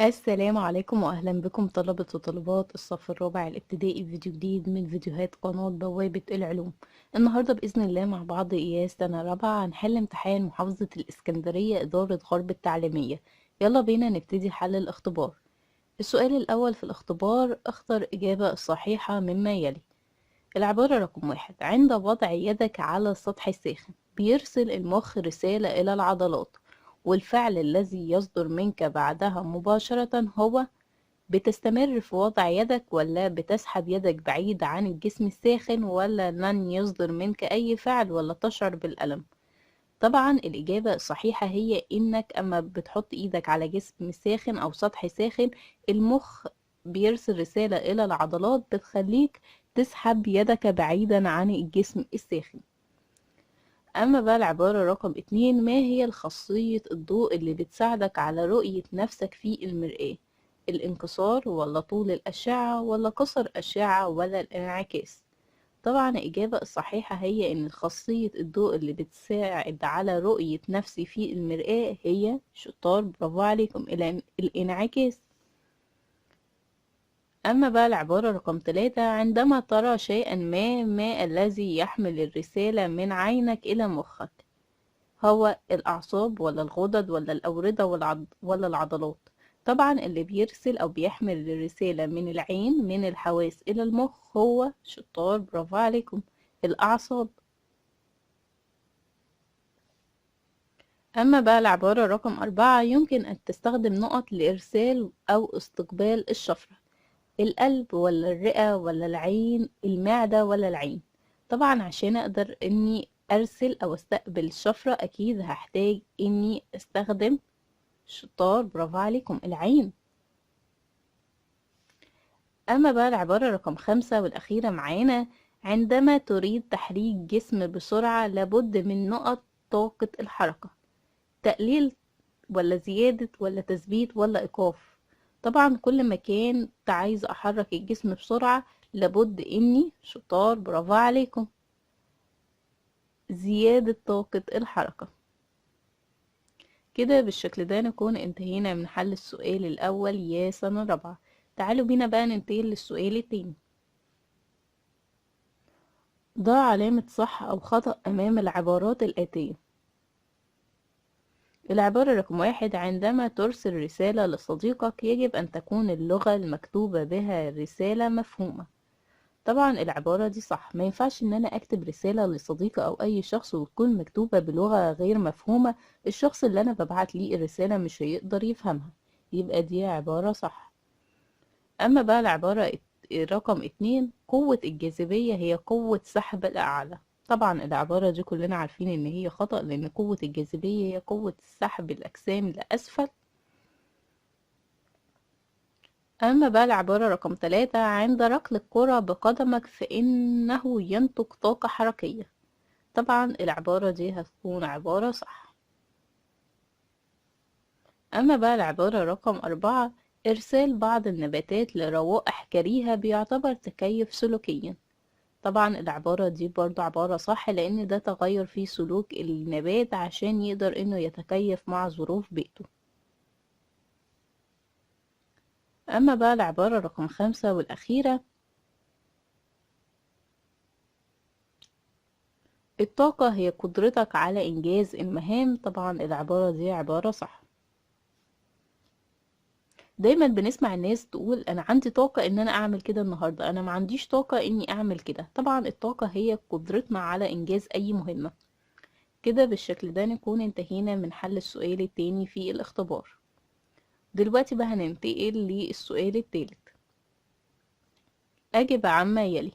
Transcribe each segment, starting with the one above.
السلام عليكم واهلا بكم طلبة وطالبات الصف الرابع الابتدائي في فيديو جديد من فيديوهات قناة بوابة العلوم. النهاردة بإذن الله مع بعض يا سنة رابعة هنحل امتحان محافظة الإسكندرية إدارة غرب التعليمية. يلا بينا نبتدي حل الاختبار. السؤال الأول في الاختبار: اختر إجابة الصحيحة مما يلي. العبارة رقم 1: عند وضع يدك على السطح الساخن بيرسل المخ رسالة إلى العضلات، والفعل الذي يصدر منك بعدها مباشرة هو بتستمر في وضع يدك، ولا بتسحب يدك بعيد عن الجسم الساخن، ولا لن يصدر منك أي فعل، ولا تشعر بالألم. طبعا الإجابة الصحيحة هي إنك أما بتحط إيدك على جسم ساخن أو سطح ساخن، المخ بيرسل رسالة إلى العضلات بتخليك تسحب يدك بعيدا عن الجسم الساخن. أما بقى العبارة رقم 2: ما هي الخاصية الضوء اللي بتساعدك على رؤية نفسك في المرآة؟ الانكسار، ولا طول الأشعة، ولا قصر أشعة، ولا الانعكاس؟ طبعا الإجابة الصحيحة هي إن خاصية الضوء اللي بتساعد على رؤية نفسي في المرآة هي، شطار برافو عليكم، الانعكاس. أما بقى العبارة رقم 3: عندما ترى شيئا ما، ما الذي يحمل الرسالة من عينك إلى مخك؟ هو الأعصاب، ولا الغدد، ولا الأوردة، ولا العضلات؟ طبعا اللي بيرسل أو بيحمل الرسالة من العين من الحواس إلى المخ هو، شطار برافو عليكم، الأعصاب. أما بقى العبارة رقم 4: يمكن أن تستخدم نقط لإرسال أو استقبال الشفرة: القلب، ولا الرئة، ولا العين، المعدة، ولا العين؟ طبعا عشان أقدر إني أرسل أو أستقبل الشفرة أكيد هحتاج إني أستخدم، شطار برافو عليكم، العين. أما بقى العبارة رقم 5 والأخيرة معانا: عندما تريد تحريك جسم بسرعة لابد من نقط طاقة الحركة: تقليل، ولا زيادة، ولا تثبيت، ولا إيقاف؟ طبعا كل ما كنت عايزة أحرك الجسم بسرعة لابد إني، شطار برافو عليكم، زيادة طاقة الحركة. كده بالشكل ده نكون انتهينا من حل السؤال الأول يا سنة رابعة. تعالوا بينا بقى ننتقل للسؤال التاني. ضع علامة صح أو خطأ أمام العبارات الآتية. العبارة رقم 1: عندما ترسل رسالة لصديقك يجب أن تكون اللغة المكتوبة بها الرسالة مفهومة. طبعا العبارة دي صح، ما ينفعش ان انا اكتب رسالة لصديقي او اي شخص وتكون مكتوبة بلغة غير مفهومة، الشخص اللي انا ببعت ليه الرسالة مش هيقدر يفهمها، يبقى دي عبارة صح. اما بقى العبارة رقم 2: قوة الجاذبية هي قوة سحب الأعلى. طبعا العبارة دي كلنا عارفين ان هي خطأ، لان قوة الجاذبية هي قوة سحب الأجسام لأسفل. أما بقى العبارة رقم 3: عند ركل الكرة بقدمك فإنه ينتج طاقة حركية. طبعا العبارة دي هتكون عبارة صح. أما بقى العبارة رقم 4: إرسال بعض النباتات لروائح كريهة بيعتبر تكيف سلوكيا. طبعا العبارة دي برضو عبارة صح، لأن ده تغير في سلوك النبات عشان يقدر إنه يتكيف مع ظروف بيئته. أما بقى العبارة رقم 5 والأخيرة: الطاقة هي قدرتك على إنجاز المهام. طبعا العبارة دي عبارة صح. دايما بنسمع الناس تقول أنا عندي طاقة إن أنا أعمل كده النهاردة، أنا ما عنديش طاقة إني أعمل كده. طبعا الطاقة هي قدرتنا على إنجاز أي مهمة. كده بالشكل ده نكون انتهينا من حل السؤال التاني في الاختبار. دلوقتي بقى هننتقل للسؤال التالت. أجب عما يلي: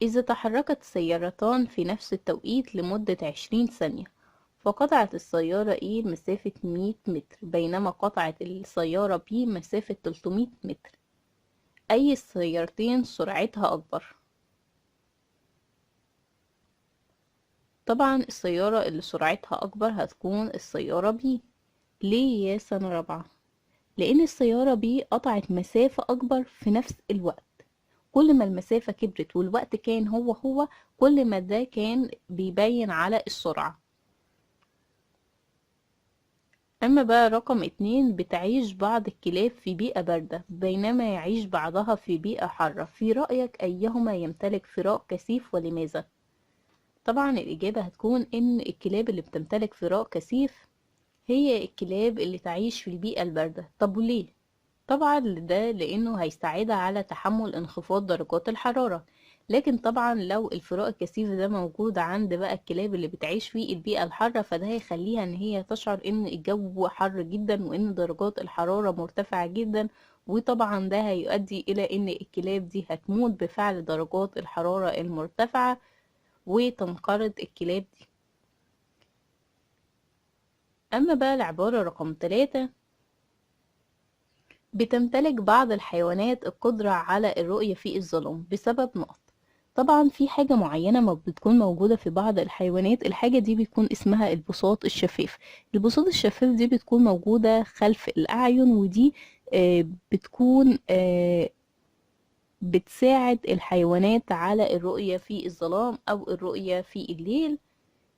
إذا تحركت سيارتان في نفس التوقيت لمدة 20 ثانية، فقطعت السيارة A مسافة 100 متر، بينما قطعت السيارة B مسافة 300 متر، أي السيارتين سرعتها أكبر؟ طبعا السيارة اللي سرعتها أكبر هتكون السيارة B. ليه يا سنة رابعة؟ لأن السيارة B قطعت مسافة أكبر في نفس الوقت. كل ما المسافة كبرت والوقت كان هو هو، كل ما ده كان بيبين على السرعة. أما بقى رقم 2، بتعيش بعض الكلاب في بيئة باردة بينما يعيش بعضها في بيئة حارة، في رأيك أيهما يمتلك فراء كثيف ولماذا؟ طبعا الإجابة هتكون إن الكلاب اللي بتمتلك فراء كثيف هي الكلاب اللي تعيش في البيئة الباردة. طب وليه؟ طبعا ده لأنه هيساعدها على تحمل انخفاض درجات الحرارة. لكن طبعا لو الفراء الكثيف ده موجود عند بقى الكلاب اللي بتعيش في البيئة الحارة، فده هيخليها ان هي تشعر ان الجو حر جدا وان درجات الحرارة مرتفعة جدا، وطبعا ده هيؤدي الى ان الكلاب دي هتموت بفعل درجات الحرارة المرتفعة وتنقرض الكلاب دي. اما بقى العبارة رقم 3، بتمتلك بعض الحيوانات القدرة على الرؤية في الظلام بسبب نقط. طبعا في حاجة معينة ما بتكون موجودة في بعض الحيوانات، الحاجة دي بيكون اسمها البساط الشفاف. البساط الشفاف دي بتكون موجودة خلف الأعين، ودي بتكون بتساعد الحيوانات على الرؤية في الظلام أو الرؤية في الليل.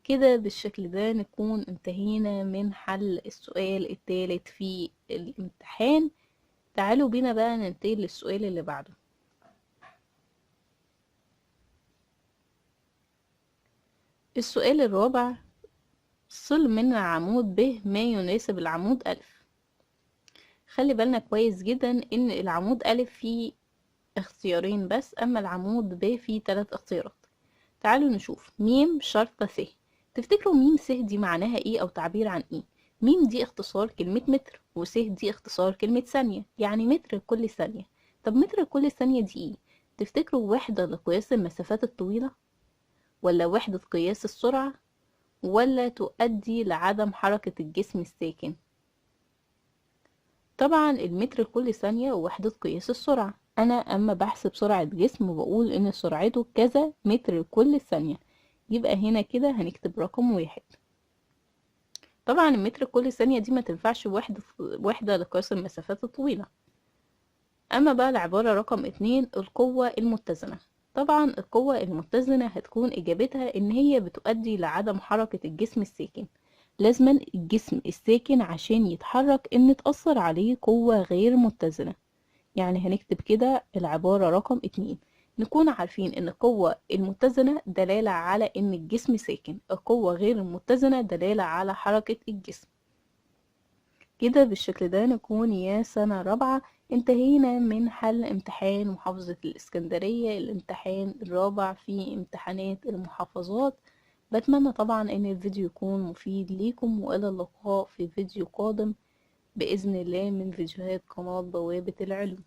كده بالشكل ده نكون انتهينا من حل السؤال الثالث في الامتحان. تعالوا بينا بقى ننتقل للسؤال اللي بعده. السؤال الرابع، صل من العمود ب ما يناسب العمود ألف. خلي بالنا كويس جدا ان العمود ألف فيه اختيارين بس، اما العمود ب فيه 3 اختيارات. تعالوا نشوف ميم شرطة س. تفتكروا ميم س دي معناها ايه او تعبير عن ايه؟ ميم دي اختصار كلمة متر، وس دي اختصار كلمة ثانية، يعني متر كل ثانية. طب متر كل ثانية دي ايه؟ تفتكروا وحدة لقياس المسافات الطويلة، ولا وحدة قياس السرعة، ولا تؤدي لعدم حركة الجسم الساكن؟ طبعا المتر كل ثانية وحدة قياس السرعة. أنا أما بحسب سرعة جسم وبقول إن سرعته كذا متر كل ثانية، يبقى هنا كده هنكتب رقم 1. طبعا المتر كل ثانية دي ما تنفعش وحدة لقياس المسافات الطويلة. أما بقى العبارة رقم 2، القوة المتزنة. طبعا القوة المتزنة هتكون إجابتها إن هي بتؤدي لعدم حركة الجسم الساكن. لازما الجسم الساكن عشان يتحرك إن تأثر عليه قوة غير متزنة، يعني هنكتب كده العبارة رقم 2. نكون عارفين إن القوة المتزنة دلالة على إن الجسم ساكن، القوة غير المتزنة دلالة على حركة الجسم. كده بالشكل ده نكون يا سنة رابعة انتهينا من حل امتحان محافظة الإسكندرية، الامتحان الرابع في امتحانات المحافظات. بتمنى طبعا ان الفيديو يكون مفيد ليكم، والى اللقاء في فيديو قادم بإذن الله من فيديوهات قناة بوابة العلوم.